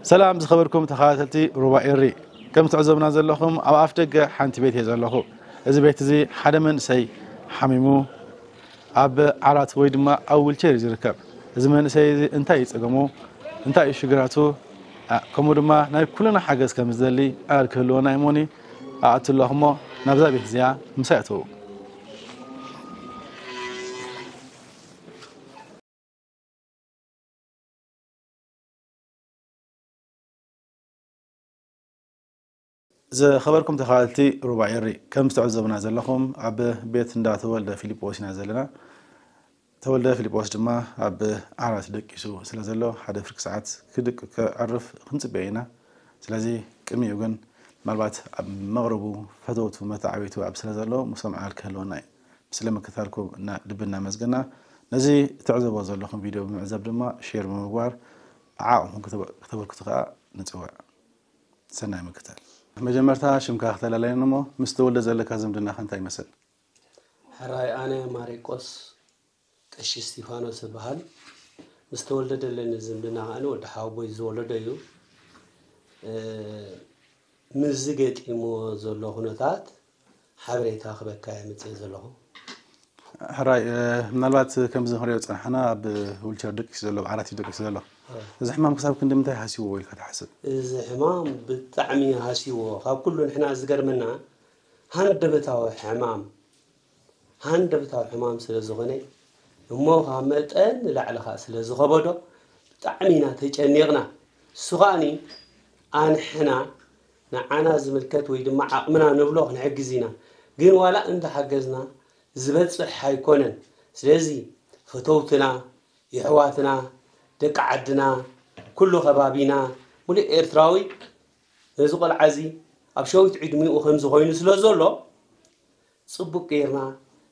ሰላም ዝኸበርኩም ተኸታተልቲ ሩባ ኤሪ፣ ከም ትዕዘቡና ዘለኹም ኣብ ኣፍ ደገ ሓንቲ ቤት እየ ዘለኹ። እዚ ቤት እዚ ሓደ መንእሰይ ሓሚሙ ኣብ ዓራት ወይ ድማ ኣብ ዊልቸር እዩ ዝርከብ። እዚ መንእሰይ እዚ እንታይ እዩ ጸገሙ? እንታይ እዩ ሽግራቱ? ኣ፣ ከምኡ ድማ ናይ ኩልና ሓገዝ ከም ዝደሊ ቃል ክህልወና እሞኒ። ኣኣቱ ኣለኹ እሞ ናብዛ ቤት እዚኣ ምሳይ ኣተዉ። ዝኸበርኩም ተኸታተልቲ ሩባ ኤሪ፣ ከም ዝተዕዘቡና ዘለኹም ኣብ ቤት እንዳ ተወልደ ፊሊጶስ ኢና ዘለና። ተወልደ ፊሊጶስ ድማ ኣብ ዓራት ደቂሱ ስለ ዘሎ ሓደ ፍርቂ ሰዓት ክድቅ ከዕርፍ ክንጽበዮ ኢና። ስለዚ ቅድሚኡ ግን ምናልባት ኣብ መቕረቡ ፈተውቱ መተዓቢቱ ኣብ ስለ ዘሎ ምስኦም ዕላል ክህልወና እዩ። ስለ ምክታልኩም እና ልቢ እናመስገና ነዚ ትዕዘቦ ዘለኹም ቪድዮ ብምዕዛብ ድማ ሼር ብምግባር ዓቕምኩም ክተበ-፣ ክተበርክቱ ከኣ ንጽውዕ። ሰናይ ምክታል። መጀመርታ ሽምካ ክተላለየኒ እሞ ምስ ተወልደ ዘለካ ዝምድናኸ እንታይ ይመስል? ሕራይ ኣነ ማሪቆስ ቀሺ እስቲፋኖስ እበሃል። ምስ ተወልደ ደለኒ ዝምድና ከኣ ወዲ ሓወቦይ ዝወለዶ እዩ። እ፣ ምስዚ ገጢምዎ ዘሎ ኩነታት ሓበሬታ ክበካ እየ መጽእ ዘለኹ። ሕራይ፣ እ፣ ምናልባት ከምዚ ንሪኦ ዝጸናሕና ኣብ ዊልቸር ደቂሱ ዘሎ፣ ኣብ ዓራት እዩ ደቂሱ ዘሎ። እ። እዚ ሕማም ክሳብ ክንዲ ምንታይ ሃሲዎ ኢልካ ትሓስብ? እዚ ሕማም ብጣዕሚ ሃሲዎ። ካብ ኩሉ ንሕና ዝገርመና ሃንደበታዊ ሕማም፣ ሃንደበታዊ ሕማም ስለ ዝኾነ እሞ ካብ መጠን ንላዕሊ ኸኣ ስለ ዝኸበዶ ብጣዕሚ ኢና ተጨኒቕና። እሱ ኸኣኒ ኣንሕና ንዓና ዝምልከት ወይ ድማ ዓቕምና ንብሎ ክንሕግዝ ኢና። ግን ዋላ እንተሓገዝና ዝበጽሕ ኣይኮነን። ስለዚ ፈተውትና፣ የሕዋትና፣ ደቂ ዓድና፣ ኩሉ ከባቢና፣ ሙሉእ ኤርትራዊ ነዚ ቆልዓ እዚ ኣብ ሸዊት ዕድሚኡ ከምዚ ኮይኑ ስለ ዘሎ፣ ጽቡቅ ጌርና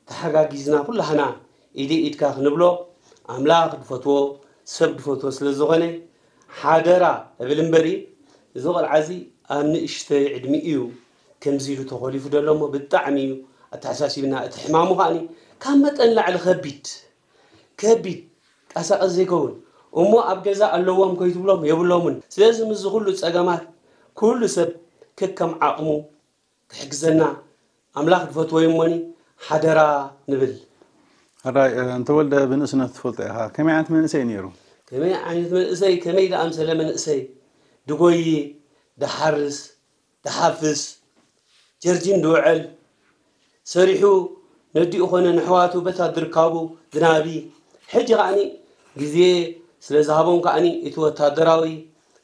ተሓጋጊዝና ኩላህና ኢደይ ኢድካ ክንብሎ ኣምላኽ ድፈትዎ ሰብ ድፈትዎ ስለ ዝኾነ ሓደራ እብል እምበሪ፣ እዚ ቆልዓ እዚ ኣብ ንእሽተይ ዕድሚኡ እዩ ከምዚ ኢሉ ተኾሊፉ ዘሎ እሞ ብጣዕሚ እዩ ኣተሓሳሲብና። እቲ ሕማሙ ከኣኒ ካብ መጠን ላዕሊ ከቢድ፣ ከቢድ፣ ቃሳቀስ ዘይከውን እሞ ኣብ ገዛ ኣለዎም ከይትብሎም የብሎምን። ስለዚ ምስዚ ኩሉ ጸገማት ኩሉ ሰብ ከከም ዓቕሙ ክሕግዘና ኣምላኽ ድፈትዎ እዩ እሞኒ ሓደራ ንብል። ሕራይ፣ እ፣ እንተወልደ ብንእስነቱ ትፈልጦ ኢኻ። ከመይ ዓይነት መንእሰይ እዩ ነይሩ? ከመይ ዓይነት መንእሰይ፣ ከመይ ደኣምሰለ መንእሰይ፣ ድጎዪ፣ ድሓርስ፣ ድሓፍስ፣ ጀርጂን ድውዕል፣ ሰሪሑ ነዲኡ ኾነ ንሕዋቱ በታ ድርካቡ ድናቢ። ሕጂ ከኣኒ ግዜ ስለ ዝሃቦም ከኣኒ እቲ ወታደራዊ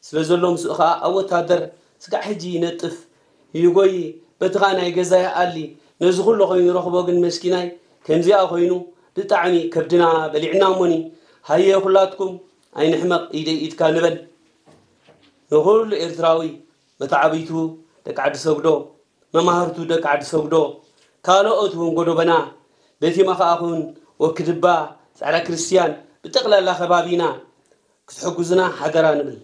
ስለ ዘሎ ምስኡ ኸኣ ኣብ ወታደር ስጋዕ ሕጂ ይነጥፍ፣ ይጎዪ፣ በቲ ኸኣ ናይ ገዛ ይኣሊ። ነዚ ኹሉ ኾይኑ ረኽቦ ግን መስኪናይ ከምዚኣ ኾይኑ ብጣዕሚ ከብድና በሊዕና እሞኒ። ሃየ ኩላትኩም ኣይንሕመቕ ኢደይ ኢድካ ንበል። ንኹሉ ኤርትራዊ መተዓብይቱ ደቂ ዓዲ ሰግዶ፣ መማህርቱ ደቂ ዓዲ ሰግዶ፣ ካልኦት እውን ጎዶበና፣ በቲ መኻእኹን ወክድባ፣ ጻዕዳ ክርስትያን፣ ብጠቕላላ ከባቢና ክትሕግዙና ሓደራ ንብል።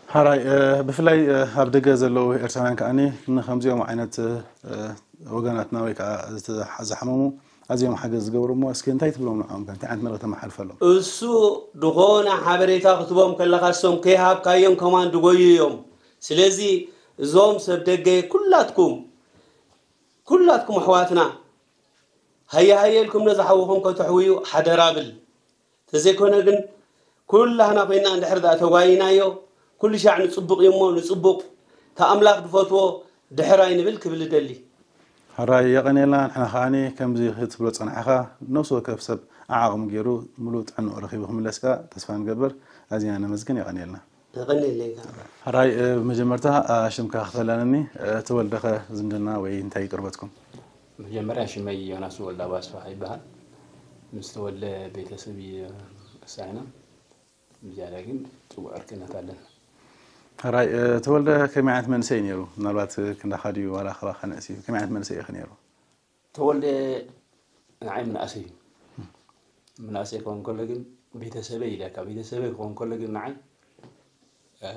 ሓራይ፣ እ፣ ብፍላይ፣ እ፣ ኣብ ደገ ዘለዉ ኤርትራውያን ከኣኒ ንኸምዚኦም ዓይነት፣ እ፣ ወገናትና ወይ ከዓ ዝተሓ-፣ ዝሓመሙ ኣዝዮም ሓገዝ ዝገብሩ እሞ፣ እስኪ እንታይ ትብሎም ንዕኦም ከ? እንታይ ዓይነት መልእኽቲ ተመሓልፈሎም? እሱ ዝኾነ ሓበሬታ ክትቦም ከለኻ፣ እሶም ከይሃብካዮም ከማን ድጎዩ እዮም። ስለዚ እዞም ሰብ ደገ ኩላትኩም፣ ኩላትኩም ኣሕዋትና ሃየ ሃየ ኢልኩም ነዚ ሓውኹም ከተሕውዩ ሓደራ ብል። ተዘይኮነ ግን ኩላህና ኮይና እንድሕር ደኣ ተጓይናዮ፣ ኩሉ ሻዕ ንጽቡቕ እዩ እሞ ንጽቡቕ፣ እታ ኣምላኽ ድፈትዎ ድሕር ኣይንብል ክብል እደሊ። ሕራይ የቐንየልና። ንሕና ከኣኒ ከምዚ ክትብሎ ጸናሕኻ፣ ነፍሲ ወከፍ ሰብ ዓቕሙ ገይሩ ምሉእ ጥዕንኡ ረኺቡ ክምለስ ከኣ ተስፋ ንገብር። ኣዚና ነመስግን፣ የቐንየልና። የቐንየለይ ከኣ። ሕራይ፣ እ፣ ብመጀመርታ፣ እ፣ ሽምካ ክተላለኒ፣ እ፣ ተወልደኸ ዝምድና ወይ እንታይ እዩ ቅርበትኩም? መጀመርያ ሽመይ ዮናስ ወልደ ኣባስፋ ይበሃል። ምስ ተወልደ ቤተሰብ እዩ ኣሳይና። ብዝያዳ ግን ጽቡቕ ዕርክነት ኣለና። ሕራይ፣ እ፣ ተወልደ ከመይ ዓይነት መንእሰይ እዩ ነይሩ? ምናልባት ክንዳኻ ድዩ ዋላ ካባኻ ንእስ እዩ? ከመይ ዓይነት መንእሰይ ኢኺ ነይሩ? ተወልደ ንዓይ ምንኣሰይ እዩ። ምንኣሰይ ክኸውን ከሎ ግን ቤተሰበይ ኢለካ፣ ቤተሰበይ ክኸውን ከሎ ግን ንዓይ፣ እ፣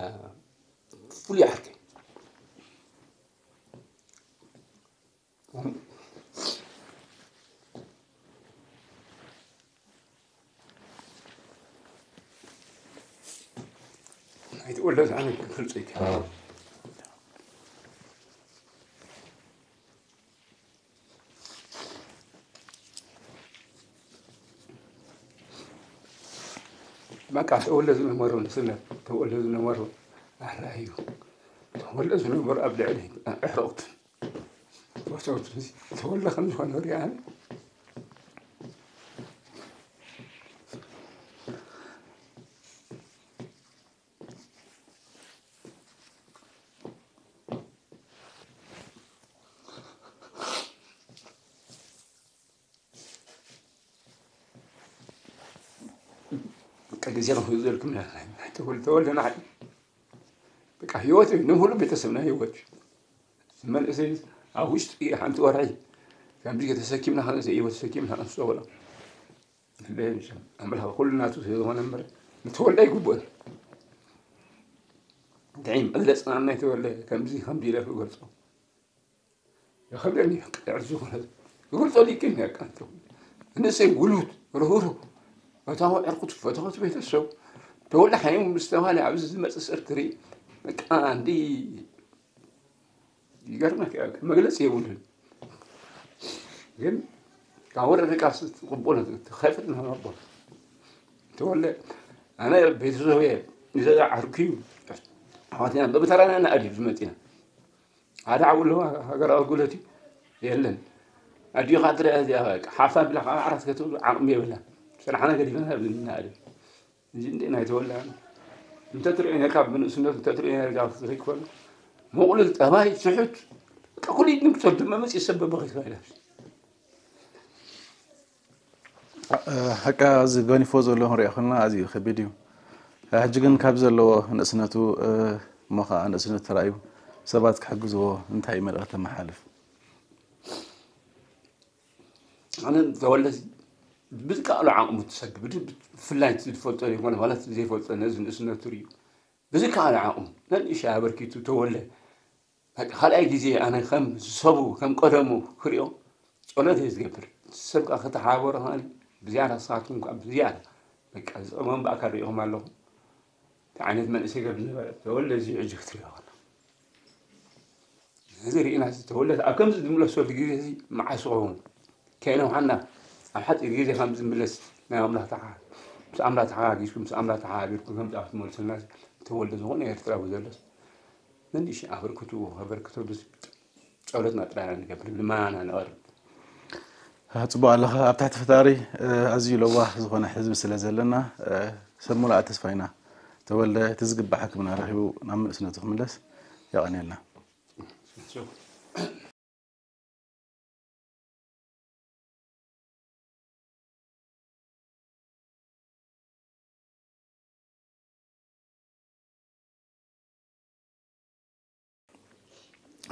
ፍሉይ ዓርከይ። ኣይትወለድ ኣነ ክገልጾ ይከ በቃ ተወለ ዝነበሩ ንስለ ተወለ ዝነበሩ ኣራዩ ተወለ ዝነበሩ ኣብ ልዕሊ ኣሕረቕት ተወለ ከም ዝኾነ ሪኣን ግዜ ክህዘልኩም ተወልደና በቃ ህይወት እዩ ንሙሉ ቤተሰብና ህይወት እዩ። መንእሰይ ኣብ ውሽጢ ሓንቲ ወርሒ ከምዚ ተሰኪምና ክንስ ህይወት ተሰኪምና ክንስቶ በሎ ኣምላኽ ኩሉ ናቱ ስለዝኾነ እምበር ንተወልደ ኣይግብኦን። እንታይ መግለፅና ናይ ተወልደ ከምዚ ከምዚ ኢለ ክገልፆ ይኸብደኒ። ይዕርሱ ዝኾነ ክገልፆ ሊቅን ያቃንቶ ንእሰይ ውሉድ ርህሩ ፈታዊ ዕርቁት ፈታወት ቤተሰብ ተወልደ ሓይሙ ምስተባሃለ ኣብዚ ዝመፅእ ሰርክሪ በቃ እንዲ ይገርመክ መግለፂ የብሉን። ግን ካብ ወረደ ቃስ ትቕበሎ ትኸፍል ናባቦ ተወለ ኣነ ቤተሰብ እየ ንዘዛ ዓርኩ እዩ ኣዋትና በብተራና ንኣድዩ ዝመፅና ሓደ ዓው ኣለዋ ሃገር ኣገልግሎት እዩ የለን ኣዲኻ ትረአ እዚኣ ሓፋ ብላ ካብ ዓራት ከተብሉ ዓቕሚ የብላ ስራሕና ገዲፈና ብንኣድዩ እዚ እንዴ ናይ ተወላ እንተ ትርእዮ ነርካ ብንእስነቱ እንተ ትርእዮ ነርካ ዘይክፈሉ ምቑሉል ጠባይ ስሑት ኩሉ ይድምሰል ድማ መጽእ ሰብ በበኺት ካይላ ሓቃ እዚ ገኒፎ ዘሎ ክንሪኦ ከለና ኣዝዩ ከቢድ እዩ። ሕጂ ግን ካብ ዘለዎ ንእስነቱ እሞ ከዓ ንእስነቱ ተራእዩ ሰባት ክሕግዝዎ እንታይ እዩ መልእኽቲ ተመሓልፍ? ኣነ ተወለድ ብዝከኣሉ ዓቕሙ ትሰግድ ብፍላይ ዝፈልጦ ይኮነ ማለት ዘይፈልጦ ነዚ ንእስነቱ ርዩ ብዝከኣሉ ዓቕሙ ነንእሻ ኣበርኪቱ ተወለ ካልኣይ ግዜ ኣነ ከም ዝሰቡ ከም ቀደሙ ክሪኦ ጸሎት እየ ዝገብር። ሰብ ከዓ ከተሓባበሩ ከኣኒ ብዝያዳ ንስኻትኩም ከዓ ብዝያዳ በቃ ዝጠቅሞም ብኣካል ሪኢኹም ኣለኹም። እንታይ ዓይነት መንእሰይ ከም ዝነበረ ተወልደ እዚ ሕጂ ክትሪኦ ከሎ እዚ ርኢና ተወልደ ኣብ ከምዚ ዝምለሰሉ ግዜ እዚ መዓስ ክኸውን ከይነውሓና ኣብ ሓፂር ግዜ ከም ዝምለስ ናይ ኣምላኽ ተሓ ምስ ኣምላኽ ተሓጋጊዝኩም ምስ ኣምላኽ ተሓባቢርኩም ከምዚ ኣብ ትመልሱልና ተወልደ ዝኾነ ኤርትራዊ ዘሎስ መንእሽ ኣበርክቱ ከበርክተሉ ጸሎትና ጥራይ ንገብር ልማና ንቐርብ ጽቡቅ ኣለኻ ኣብ ትሕቲ ፈጣሪ ኣዝዩ ለዋህ ዝኾነ ህዝቢ ስለ ዘለና ሰብ ሙሉኣ ተስፋ ኢና ተወልደ እቲ ዝግባእ ሕክምና ረኺቡ ናብ መንእስነቱ ክምለስ የቐንየልና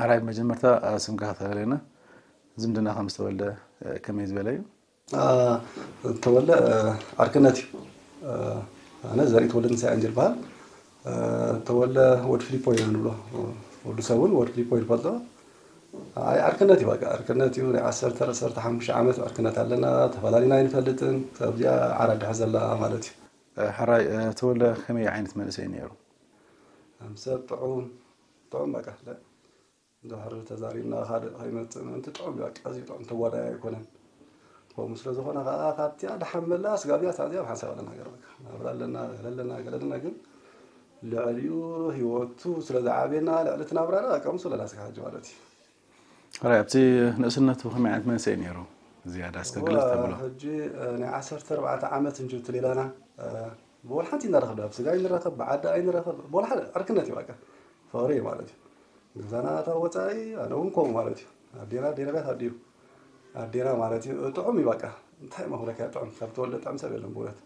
ኣራይ መጀመርታ ስምካ ከተለና ዝምድና ከም ዝተወልደ ከመይ ዝበለ እዩ ተወለ ዓርክነት እዩ ኣነ ዘርኢ ተወልደ ንሳይ ኣንጀል በሃል ተወለ ወድ ፊሊፖ ኢና ንብሎ ወዱ ሰብ እውን ወድ ፊሊፖ ይፈልጦ ኣይ ዓርክነት እዩ በቃ ዓርክነት እዩ ናይ ዓሰርተ ዓሰርተ ሓሙሽተ ዓመት ዕርክነት ኣለና ተፈላሊና ኣይንፈልጥን ካብዚኣ ዓራድሕ ዘላ ማለት እዩ ሕራይ ተወለ ከመይ ዓይነት መንእሰይ ነይሩ ኣምሰ ጥዑም ጥዑም በቃ እንድሕር ተዛሪብና ካልእ ከይመፅእ ምእንቲ ጥዑም እዩ በቃ ኣዝዩ ጥዑም ተዋዳይ ኣይኮነን ከምኡ ስለ ዝኾነ ከዓ ካብቲኣ ደሓን መላ ስጋብ እዚኣ ሳብ እዚኣ ብሓንሳብ ኣለና ገርመካ ናብራ ኣለና ገለ ኣለና ገለ ኣለና ግን ልዕሊኡ ህይወቱ ስለ ዝዓብየና ልዕሊ እቲ ናብራ ዳ ከምሱ ኣለና ስጋ ሕጂ ማለት እዩ ሕራይ ኣብቲ ንእስነቱ ከመይ ዓይነት መንእሰይ ነይሩ ዝያዳ እስከ ግለፅ ተብሎ ሕጂ ናይ ዓሰርተ ኣርባዕተ ዓመት እንጂ እቲ ሌላና ብወላ ሓንቲ እናረኸብ ኣብ ስጋ ኣይንረኸብ ብዓዲ ኣይንረኸብ ብወላ ሓደ ዕርክነት እዩ በቃ ፍቕሪ እዩ ማለት እዩ ገዛና እታ ወፃኢ ኣነ እውን ከምኡ ማለት እዩ ኣዴና ኣዴና ቤት ኣዲኡ ኣዴና ማለት እዩ ጥዑም እዩ በቃ እንታይ መክለካ ጥዑም ካብ ተወልደ ጥዑም ሰብ የለን ብእውነት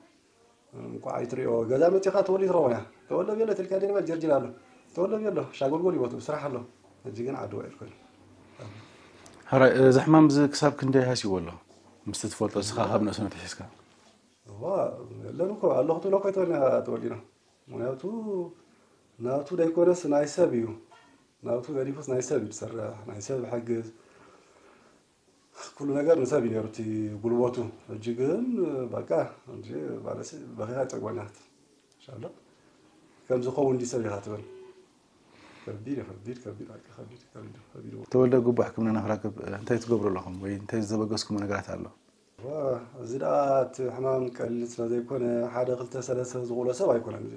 እንኳዕ ኣይትሪኦ ገዛ መፂኻ ተወልደ ትረኽቦ እያ ተወልደ ቤሎ ትልካ ዴልባ ጀርጅን ኣሎ ተወልደ ቤሎ ሻጎልጎል ይቦቱ ስራሕ ኣሎ ሕጂ ግን ዓዲ ውዒል ኮይኑ ሕራይ እዚ ሕማም እዚ ክሳብ ክንደይ ሃሲዎ ኣሎ ምስቲ ትፈልጦ እስኻ ካብ ንእስነት ሒዝካ እዋ የለን እኮ ኣለኹ ትብሎ እኮ ኣይትበልና ተወሊና ምክንያቱ ናቱ ደይኮነስ ናይ ሰብ እዩ ናቱ ገዲፉስ ናይ ሰብ እዩ ዝሰርሕ ናይ ሰብ ይሕግዝ ኩሉ ነገር ንሰብ እዩ ነሩ እቲ ጉልበቱ ሕጂ ግን በቃ በኺኻ ይፀግበናት ሻሎ ከም ዝኸውን ድዩ ሰብ ኢኻ ትብል? ከቢድ እዩ፣ ከቢድ፣ ከቢድ፣ ሓቂ ከቢድ፣ ከቢድ፣ ከቢድ። ተወልደ፣ ግቡእ ሕክምና ንኽረክብ እንታይ ትገብሩ ኣለኹም ወይ እንታይ ዘበገስኩሞ ነገራት ኣሎ? ዋ፣ እዚ ደኣ እቲ ሕማም ቀሊል ስለ ዘይኮነ፣ ሓደ ክልተ ሰለስተ ዝቕሎ ሰብ ኣይኮነን እዚ።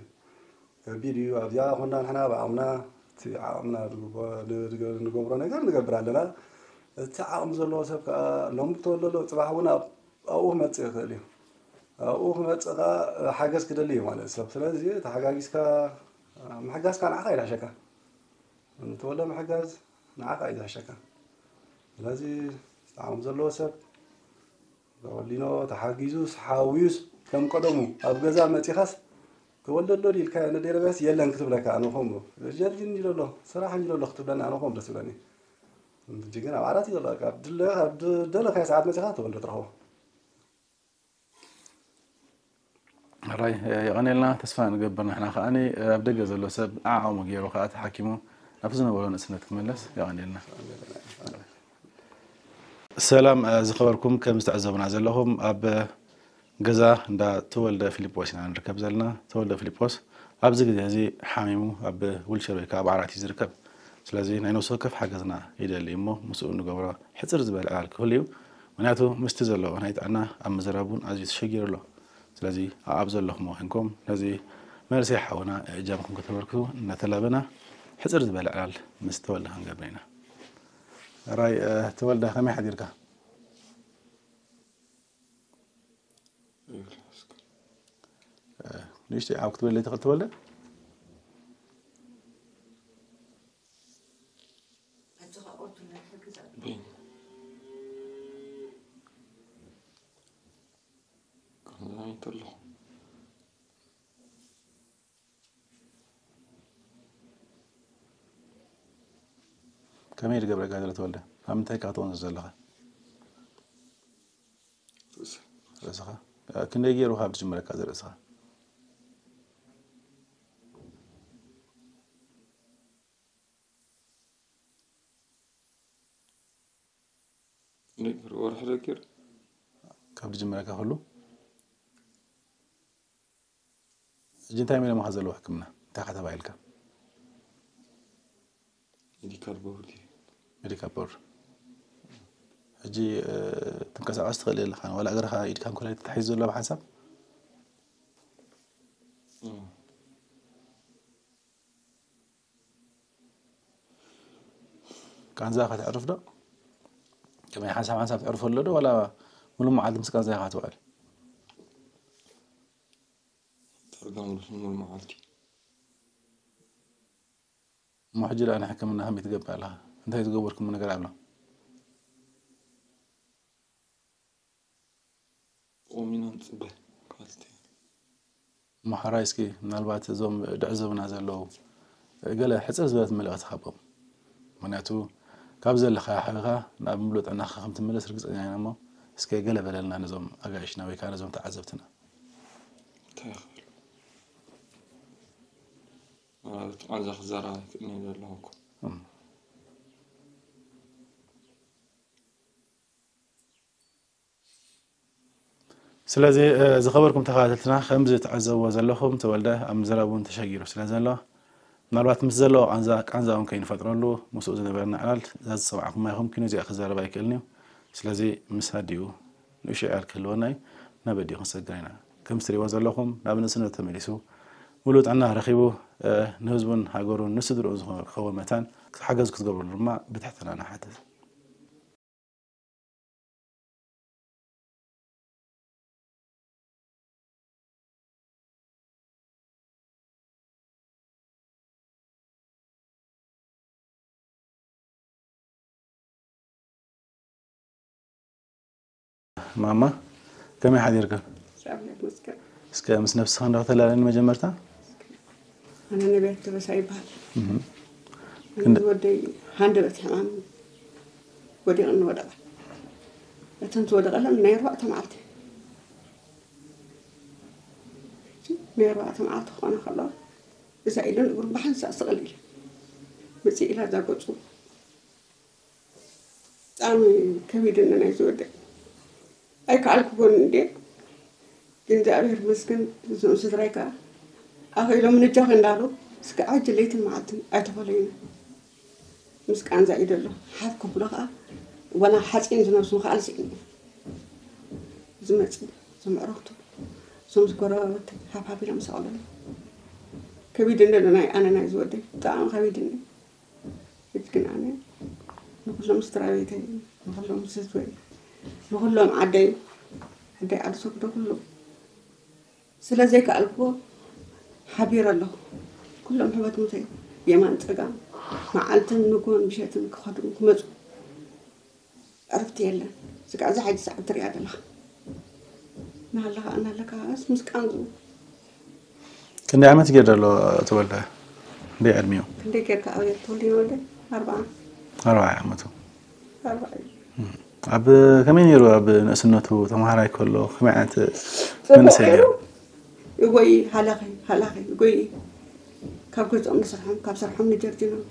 ከቢድ እዩ። ኣብዚኣ ኮንና ንሕና ብዓቕምና፣ እቲ ዓቕምና ዝግበ-፣ ንገ-፣ ንገብሮ ነገር ንገብር ኣለና። እቲ ዓቕሚ ዘለዎ ሰብ ከኣ ሎሚ ክተወልዶ፣ ጽባሕ እውን ኣብ-፣ ኣብኡ ክመጽእ ይኽእል እዩ። ኣብኡ ክመጽእ ከኣ ሓገዝ ክደሊ እዩ ማለት ሰብ። ስለዚ ተሓጋጊዝካ ምሕጋዝካ ንዓኻ እዩ ዝሕሸካ። ንተወልደ ምሕጋዝ ንዓኻ እዩ ዝሕሸካ። ስለዚ እቲ ዓቕሚ ዘለዎ ሰብ ተወሊኖ ተሓጊዙስ ሓውዩስ ከም ቀደሙ ኣብ ገዛ መጺኻስ ተወልደ ኣሎ ኢልካ ነዴረበስ የለን ክትብለካ ኣነ ኾም ጀርጅ እንጂ ኣሎ ስራሕ እንጂ ኣሎ ክትብለኒ ኣነ ኾም ደስ ብለኒ። እንጂ ግን ኣብ ዓራት እዩ ዘሎ። በቃ ኣብ ድለ-፣ ኣብ ድ-፣ ደለኻዮ ሰዓት መጺኻ ተወልደ ትረኽቦ። ሕራይ፣ የቐኔልና። ተስፋ ንገብር ንሕና ከኣኒ ኣብ ደገ ዘሎ ሰብ ዓቕሙ ገይሩ ከኣ ተሓኪሙ ናብ ዝነበሮ ንእስነት ክመለስ። የቐኔልና። ሰላም፣ እ፣ ዝኸበርኩም ከም ዝተዕዘቡና ዘለኹም ኣብ ገዛ እንዳ ተወልደ ፊሊጶስ ኢና ንርከብ ዘለና። ተወልደ ፊሊጶስ ኣብዚ ግዜ እዚ ሓሚሙ ኣብ ዊልቸር ወይ ከዓ ኣብ ዓራት እዩ ዝርከብ። ስለዚ ናይ ነፍሲ ወከፍ ሓገዝና ይደሊ እሞ ምስኡ ንገብሮ ሕፅር ዝበለ ዕላል ክህሉ እዩ። ምክንያቱ ምስቲ ዘለዎ ናይ ጥዕና ኣብ ምዝራብ እውን ኣዝዩ ተሸጊሩ ኣሎ። ስለዚ ኣብ ዘለኹሞ ኮንኩም ነዚ መንእሰይ ሓውና እጃምኩም ከተበርክቱ እናተላበና ሕፅር ዝበለ ዕላል ምስ ተወልደ ክንገብር ኢና። ራይ፣ እ፣ ተወልደ ከመይ ሓዲርካ? እ፣ ንእሽተይ ዓው ክትበለይ ትኽእል ተወልደ? ከመይ ዝገብረካ ዘሎ ተወልደ? ኣብ ምንታይ ኢኻ ክትወንዝ ዘለኻ? ርእሰ። ርእስኻ? ክንደይ ገይሩ ካብ ዝጅምረካ እዚ ርእስኻ? ወርሒ ደቂር ካብ ዝጅምረካ ኩሉ? ሕጂ እንታይ ኢሎም ኢኻ ዘለዉ ሕክምና? እንታይ ኢኻ ተባሂልካ? ሜዲካል ቦርድ እዩ። ሜዲካል ቦርድ። ሕጂ፣ እ፣ ትንቀሳቐስ ትኽእል የለኻን። ዋላ እግርኻ ኢድካን ኩላ ተታሒዙ ዘሎ ብሓንሳብ? እ። ቃንዛ ከተዕርፍ ዶ? ከመይ ሓንሳብ ሓንሳብ ተዕርፎ ኣሎ ዶ? ዋላ ሙሉእ መዓልቲ ምስ ቃንዛ ኢኻ ትውዕል? ዳርጋ ሙሉእ፣ ሙሉእ መዓልቲ። እሞ ሕጂ ደኣ ንሕክምና ከመይ ትገብር ኣለኻ? እንታይ ዝገበርኩሞ ነገር ኣሎ? ቆሚና ንጽበ ካልቲ። እሞ ሓራይ እስኪ ምናልባት እዞም ዝዕዘቡና ዘለዉ ገለ ሕጽር ዝበለት መልእኽቲ ሃቦም። ምኽንያቱ ካብ ዘለኻዮ ሓቢኻ ናብ ምሉእ ጥዕናኻ ከም ትምለስ ርግጸኛ ኢና እሞ እስከ ገለ በለልና ነዞም ኣጋይሽና ወይ ከኣ ነዞም ተዓዘብትና። እንታይ ክብል? ማለት ቃንዛ ክዛረብ ኣይክእልን እየ ዘለኹ እኮ። እም። ስለዚ፣ እ፣ ዝኸበርኩም ተኸታተልትና፣ ከምዚ ትዕዘብዎ ዘለኹም፣ ተወልደ ኣብ ምዝራብ እውን ተሸጊሩ ስለ ዘሎ፣ ምናልባት ምስ ዘለዎ ቃንዛ፣ ቃንዛ እውን ከይንፈጥረሉ፣ ምስኡ ዝነበረና ዕላል፣ እዛ ዝሰማዕኩማ ኢኹም፣ ኪኖ እዚኣ ክዛረብ ኣይክእልን እዩ። ስለዚ፣ ምስ ኣዲኡ ንእሽቶ ዕላል ክህልወና እዩ፣ ናብ ኣዲኡ ክንሰግር ኢና። ከም እትሪእዎ ዘለኹም፣ ናብ ንእስነቱ ተመሊሱ፣ ሙሉእ ጥዕና ረኺቡ፣ እ፣ ንህዝቡን ሃገሩን ንስድርኡን ዝኸውን መታን ሓገዝ ክትገብርሉ ድማ ብትሕትና ንሓትት። ማማ፣ ከመይ ሓዲርካ? እግዚኣብሔር ይመስገን። እስከ ምስ ነብስኻ እንዳ ተላለኒ መጀመርታ? ኣነ ነቢያት ተበሳ ይበሃል። እህ። ክንደ- ወደይ ሃንደበት ሕማም ወዲቕኒ ወደቐ። እተን ዝወደቐለን ናይ ኣርባዕተ መዓልቲ። ናይ ኣርባዕተ መዓልቲ ክኾነ ከሎ፣ እዛ ኢዱን እግሩን ብሓንሳእ ስቕል ኢለ። ምጽእ ኢላ እዛ ገጹ። ብጣዕሚ ከቢድኒ ናይ ዝወደይ። ኣይከኣልኩዎን እንድየ። ግን እግዚኣብሔር ይመስገን፣ እዞም ስድራይ ከኣ ኣኺሎም ንጃኺ እንዳሉ እስከ ዓጅ ለይትን መዓልትን ኣይተኾለዩን። ምስ ቃንዛ እዩ ደሎ ሓፍ ክብሎ ከዓ ዋላ ሓፂን ዝነብሱ ከዓ ልስዕን እዩ ዝመፅእ። ዘምዕረክቱ ሶምስ ጎረባበት ሓፍሓፍ ኢሎም ሰቐለሉ። ከቢድ እንደ ናይ ኣነ ናይ ዝወደይ ብጣዕሚ ከቢድ እንደ ሕጂ ግን ኣነ ንኩሎም ስድራ ቤተይ ንኩሎም ስድረይ ንኩሎም ዓደይ ዓደይ ዓዲ ሰግዶ ኩሉ ስለ ዘይከኣልኩዎ ሓቢረ ኣለኹ። ኩሎም ሕበት ሙተይ የማን ፀጋም መዓልትን ንጎን ብሸትን ክኸዱ ክመፁ ዕርፍቲ የለን። ስጋዕ እዛ ሕጂ ሰዓት ትሪኣ ዘለኻ እናሃለኻ እናሃለካ ስ ምስ ቃንዙ ክንደይ ዓመት ገይር ዘሎ ተወልደ? ክንደይ ዕድሚኡ? ክንደይ ጌርካ ኣብየት ትወልድ ይወልደ ኣርባዓ ኣርባዓ ዓመቱ። ኣብ ከመይ ነይሩ ኣብ ንእስነቱ ተምሃራይ ከሎ ከመይ ዓይነት መንእሰይ ነይሩ? ይጎይ ሃላኺ ሃላኺ ይጎይ ካብ ገዝኦም ንሰርሖም ካብ ሰርሖም ንጀርጅኖም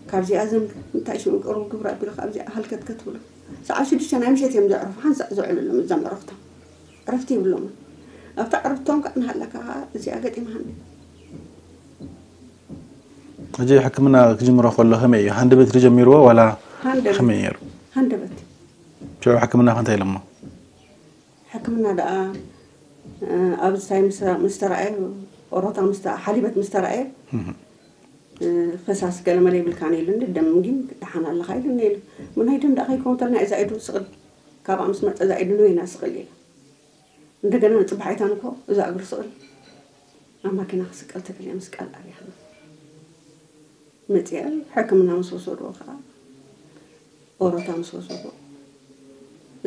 ካብዚኣ ዘም እንታይ ሽም ቅሩ ግብር ኣቢሉ ካብዚኣ ሃልከት ከትብሎ ሰዓት ሽዱሽተ ናይ ምሸት እዮም ዘዕርፉ ሓንሳእ ዝውዕሉ ኣለዉ እዞም ዕረፍቶም ዕረፍቲ ይብሎምን ኣብታ ዕረፍቶም ከዓ እናሃለካ ከዓ እዚኣ ገጢማሃኒ ሕጂ ሕክምና ክጅምሮ ከሎ ከመይ እዩ? ሃንደበት ዶ ጀሚርዎ ዋላ ሃንደበት። ከመይ ነይሩ? ሃንደበት። ሽዑ ሕክምና ከ እንታይ ኢሎሞ? ሕክምና ደኣ ኣብ ዝታይ ምስ ተረኣየ ኦሮታ ምስ ሓሊበት ምስ ተረኣየ ፈሳሲ ገለመለ ይብልካን ኢሉኒ ደም ግን ደሓን ኣለኻ ኢሉኒ ኢሉ ምናይ ደም ደኣ ከይከውን ተልና እዛ ኢዱ ስቕል ካብኣ ምስ መፀ እዛ ኢዱ ንበይና ስቕል ኢላ እንደገና ንፅባሒታን እኮ እዛ እግሩ ስቕል ኣብ ማኪና ክስቀል ተገሊያ ምስ ቃል ኣብያና መፅአ ሕክምና ምስ ወሰድዎ ከዓ ኦሮታ ምስ ወሰድዎ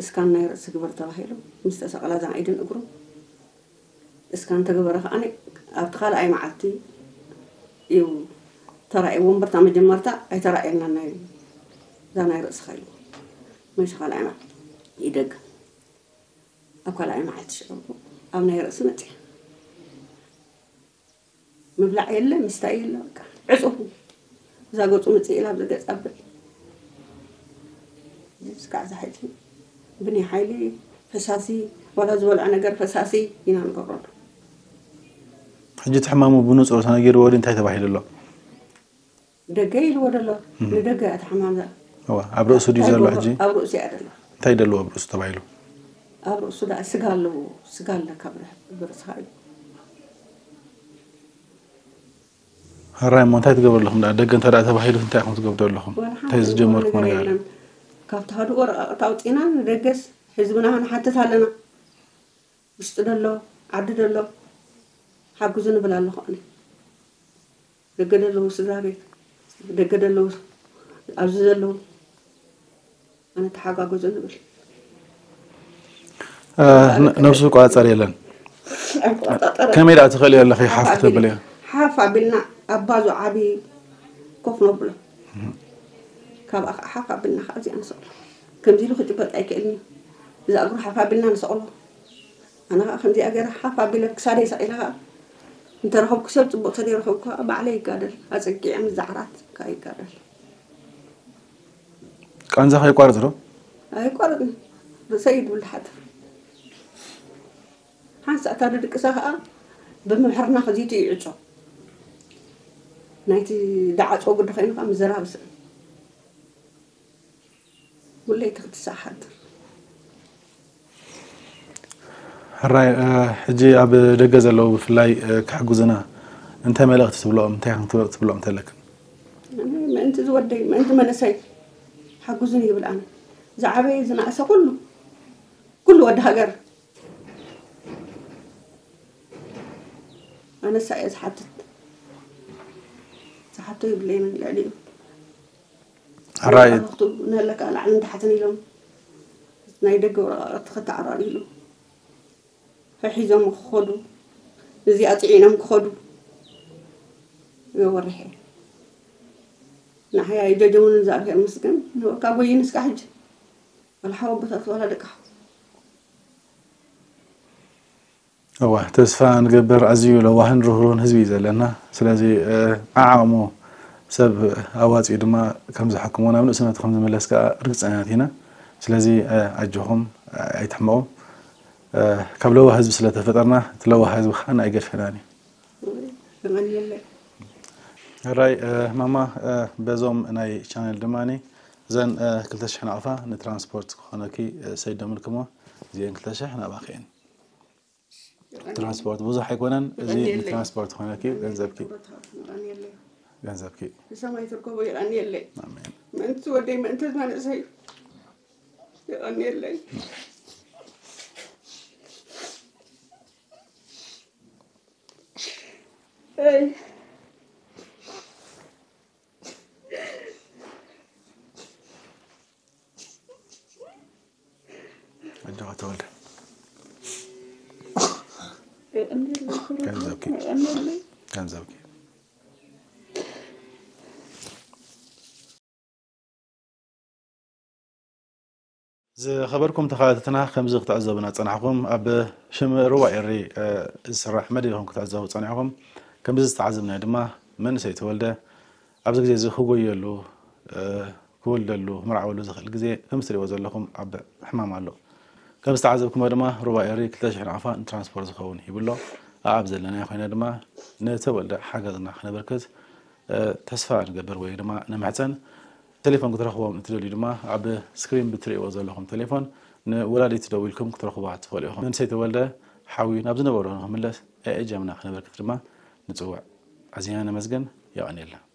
እስካን ናይ ርእሲ ግበር ተባሂሉ ምስ ተሰቕላ እዛ ኢድን እግሩ እስካን ተገበረ ከዓ ኣብቲ ካልኣይ መዓልቲ እዩ ተራእየ ወንበርታ መጀመርታ ኣይተራእየና ናይ እዛ ናይ ርእሲ ከይሉ መሽ ካልኣይ መዓልቲ ይደግ ኣብ ካልኣይ መዓልቲ ሽዑ ኣብ ናይ ርእሲ መፅያ ምብላዕ የለ ምስታይ የለ በቃ ዕፁ እዛ ገፁ ምፅእ ኢላ ኣብዚ ገፅ ኣብል እስካዕ እዛ ሕጂ ብናይ ሓይሊ ፈሳሲ ዋላ ዝበልዖ ነገር ፈሳሲ ኢና ንገብረሉ ሕጂ እቲ ሕማሙ ብንፁር ተነጊርዎ ድዩ እንታይ ተባሂሉ ኣሎ? ደገ ኢልዎ ደሎ ንደገ እያ ተሓማምዛ እዋ ኣብ ርእሱ ድዩ እንታይ ዘሎ ይገብሮ? ሕጂ ኣብ ርእሱ እያ ደሎ እንታይ ደለዎ ኣብ ርእሱ ተባሂሉ? ኣብ ርእሱ ደኣ ስጋ ኣለዎ ስጋ ኣለ ካብ ርሕ- ብርእስኻ እዩ ሕራይ እሞ እንታይ ትገብሩ ኣለኹም ደኣ ደገ እንተ ደኣ ተባሂሉ እንታይ ኢኹም ትገብሩ ኣለኹም? ዋላ ሓንቲ እንታይ እንገብሮ ዝጀመርኩሞ ነገር ነገር ኣሎ? የለን። ካብቲ ሃዱኡ ረቐቕታ ኣውፂና ንደገስ ህዝብና ክንሓትት ኣለና። ውሽጢ ደሎ ዓዲ ደሎ ሓግዙ ንብል ኣለኹ ኣነ። ደገ ደለዉ ስድራ ቤት ደገ ደለዉ ኣብዚ ዘለዉ ኣነ ተሓጋገዙ ንብል። ነብሱ ዝቆፃፀር የለን። ከመይ ደኣ ትኽእሊ ኣለኺ ሓፍ ተብልዮ? ሓፍ ኣቢልና ኣብ ባዞ ዓብዪ ኮፍ ነብሎ ካብኣ ከዓ ሓፍ ኣቢልና ከዓ እዚኣ ንሰቕሎ። ከምዚ ኢሉ ክጭበጥ ኣይክእልን እዩ። እዛ እግሩ ሓፍ ኣቢልና ንሰቕሎ። ኣነ ከዓ ከምዚኣ ገይረ ሓፍ ኣቢለ ብክሳደይ ሰቒለ ከዓ እንተረኸብኩ ሰብ ፅቡቕ ተዘይረኸብኩ ከዓ ባዕለይ ይጋደል ኣፀጊዐ ምስ ዛዕራት ከዓ ይጋደል። ቃንዛ ከይቋርፅ ዶ? ኣይቋረፅን። ርእሰይ እዩ ድብል ድሓት ሓንሳእ እታ ድድቅሳ ከዓ ብምሕርና ክዚቱ ይዕፆ ናይቲ ዳዓፆ ግዲ ኮይኑ ከዓ ምዘራብ ስእን ሙለይቲ ክትሳሓት ሕራይ ሕጂ ኣብ ደገ ዘለዉ ብፍላይ ክሕግዙና እንታይ መልእኽቲ ትብልኦም እንታይ ክትብልኦም ተለክን ምእንቲ ዝወደይ ምእንቲ መንእሰይ ሓግዙን ይብል ኣነ ዝዓበየ ዝነእሰ ኩሉ ኩሉ ወዲ ሃገር ኣነሳ እየ ዝሓትት ዝሓቶ ይብለይን ልዕሊኡ ሕራይ ነለካ ላዕልን ታሕትን ኢሎም ናይ ደገ ወረቃቅቲ ከተዓራርዩ ሒዞም ክኸዱ እዚኣ ፅዒኖም ክኸዱ ወርሐ ንዓያ ይጀጀሙን እግዚኣብሔር ምስገን ንበካ ጎይን እስካ ሕጂ ወላ ሓወቦታት ወላ ደቃ እዋ ተስፋ ንገብር ኣዝዩ ለዋህን ርህሩህን ህዝቢ እዩ ዘለና። ስለዚ ዓዓቕሙ ሰብ ኣዋፂኡ ድማ ከም ዝሓክሞ ናብ ንእስነቱ ከም ዝምለስ ከዓ ርግፀኛት ኢና። ስለዚ ኣጆኹም ኣይትሕመቑ። ካብ ለዋህ ህዝቢ ስለ ተፈጠርና እቲ ለዋህ ህዝቢ ከዓ ኣይገድፈናን እዩ። የቐንየለይ። ሕራይ ማማ፣ በዞም ናይ ቻነል ድማ እዘን ክልተ ሽሕ ናቕፋ ንትራንስፖርት ክኾነኪ ሰይዶምልክሞ። እዚአን ክልተ ሽሕ ናባኺ እየን። ትራንስፖርት ብዙሕ ኣይኮነን፣ እዚ ንትራንስፖርት ክኾነኪ ገንዘብኪ። ገንዘብኪ። ንሰማይ ትርከቦ። የቐንየለይ። ኣሜን። ምእንቲ ወደይ ምእንቲ መንእሰይ። የቐንየለይ። ኣይ ኣጆኻ ተወልደ። የቐንየለይ። ገንዘብኪ። የቐንየለይ። ገንዘብኪ። ዝኸበርኩም ተኸታተልና፣ ከምዚ ክትዕዘቡና ዝጸናሕኩም፣ ኣብ ሽም ሩባ ኤሪ ዝስራሕ መደብ ኢኹም ክትዕዘቡ ጸኒሕኩም። ከምዚ ዝተዓዘብናዮ ድማ መንእሰይ ተወልደ ኣብዚ ግዜ እዚ ክጎየሉ፣ ክወልደሉ፣ ክምርዓወሉ ዝኽእል ግዜ ከም እትሪእዎ ዘለኹም ኣብ ሕማም ኣሎ። ከም ዝተዓዘብኩሞ ድማ ሩባ ኤሪ ክልተ ሽሕ ናቕፋ ንትራንስፖርት ዝኸውን ሂቡ ኣሎ። ኣብ ዘለናዮ ኮይና ድማ ንተወልደ ሓገዝና ክነበርክት ተስፋ ንገብር ወይ ድማ ንምሕጸን። ቴሌፎን ክትረኽቦም እትደልዩ ድማ ኣብ ስክሪን ብትሪእዎ ዘለኹም ቴሌፎን ንወላዲት ደዊልኩም ክትረኽቧ ትኽእሉ ኢኹም። መንእሰይ ተወልደ ሓውዩ ናብ ዝነበሮ ንክምለስ ኣእጃምና ክነበርክት ድማ ንጽውዕ። ኣዚና ነመስግን። የቐንየልና።